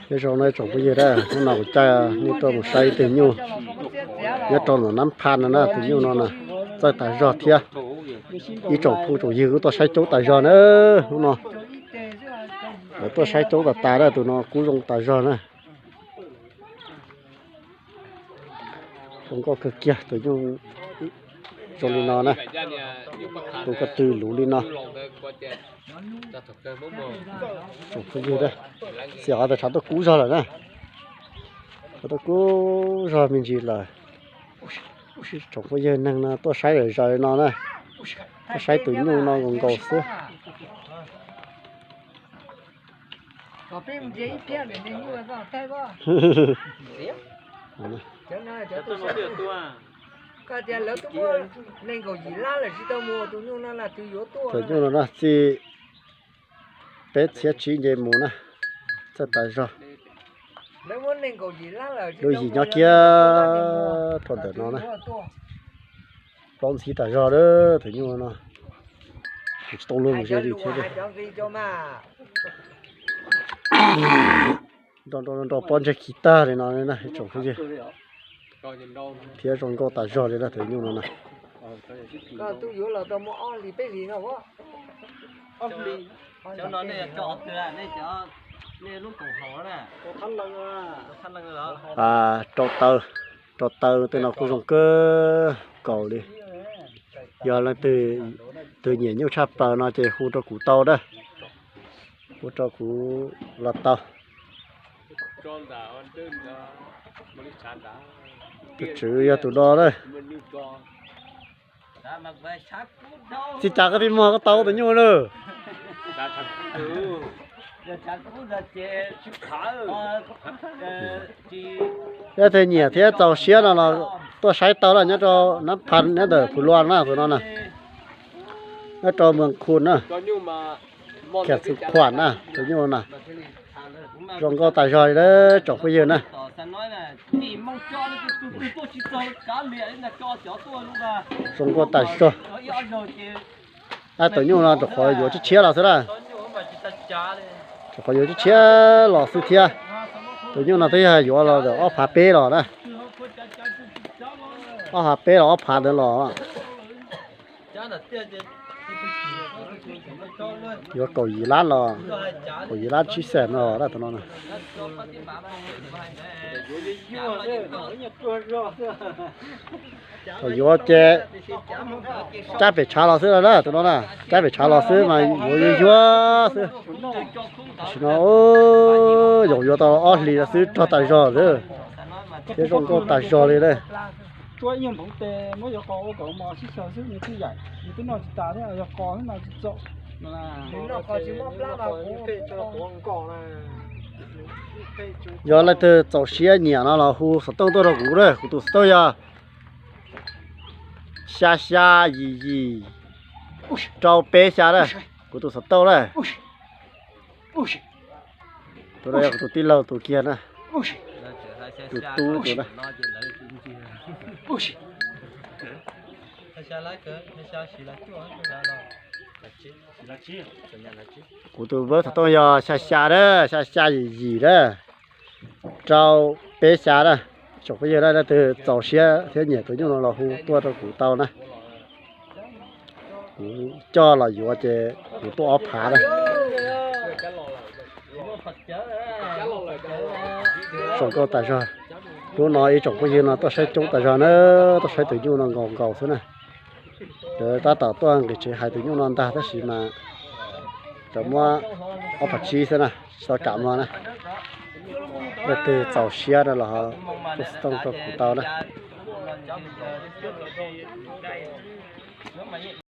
Nyob zoo no tsoom phooj ywg, hnub no kuv coj nej tuaj mus saib ib tug nyuj nyob rau ntawm Nab Phaj no na. Tus nyuj no na txawj tas zog thiab. Ib tsoom phooj tsoom ywg kuj tuaj saib coob tas zog na. Hnub no lawv tuaj saib coob tas tas na, tus no kuj zoo tas zog na. Zoo nkauj kawg kiag tus nyuj zoo li no na. Tus ko tw luv li no. Tsoom phooj ywg, xyov tshav tuaj kub zog lawm na. Tshav tuaj kub zog me ntsis lawm. Tsoom phooj ywg, neeg no tuaj saib zom zaws li no na. Tuaj saib tus nyuj no nkaus nkaus xwb. Tus nyuj no na txij peb txhiab tsib nce mus na, txawj tas zog. Lub yim nyob kiag rau ntawm no na. Plaub ntxhib tas zog lawm tus nyuj no. Kuv tsis tau luag mus ze li thiab. Nrau nrau nrau pob ntseg khi tag li no na tsoom phooj ywg. Thiab zoo nkauj tas zog li na tus nyuj no na. Rau taw, rau taw tej no kuj zoo kawg nkaus li. Yog leej twg nyiam nyuj tshaj plaws no ces hu rau kuv tau na. Hu rau kuv los tau. Tus tswv yog tus no na. Tsis cas koj tij muag koj tau tus nyuj lawm. Yog tias nyiam thiab txaus siab no los tuaj saib tau na, nyob rau Nab Phaj nyob ntawm Phu Luas na tus no na. Nyob rau Moos Khum na, Kheem Xwm Khuam na tus nyuj na. Zoo nkauj tas zog li tsoom phooj ywg na. Zoo nkauj tas zog. Tus nyuj no rau qhov yuav tshiab tshiab los xwb na. Rau qhov yuav tshiab tshiab los xwb thiab. Tus nyuj no twb yog yuav los ntawm ob phav peb los na. Ob phav peb los ob phav ntawd los. Yuav kaum yim lab los, kaum yim lab tsib xees no na tus no na. Thaum yuav ces cab pem tshav los xwb na tus no na, cab pem tshav los xwb mas yuav yuag yuag xwb. Tam sim no yog yuav tau ob hlis los xwb rog tas zog xwb, thiab zoo nkauj tas zog li na. Yog leej twg txaus siab nyiam no los hu xov tooj tuaj rau kuv na, kuv tus xov tooj yog xya xya yim yim rau peb xya na, kuv tus xov tooj na. Tus no yog kuv tus tij laug tus kiag na, tus tub tus na. Kuv tus npawb xov tooj yog xya xya na, xya xya yim yim na, rau peb xya na. Tsoom phooj ywg na, leej twg txaus siab thiab nyiam tus nyuj no los hu tuaj rau kuv tau na. Kuv coj los yuav ces kuv tuaj ob phav na. Zoo nkauj tas zog. Hnub no ib tsoom phooj ywg no tuaj saib coob tas zog na, tuaj saib tus nyuj no nkaus nkaus xwb na. Lawv tab tom tuaj nqis tsev hais tus nyuj no ntag tab sis mas cov muab ob phav tsib xwb na, tsis tau kam mog na. Leej twg txaus siab no los tuaj xov tooj rau kuv tau na.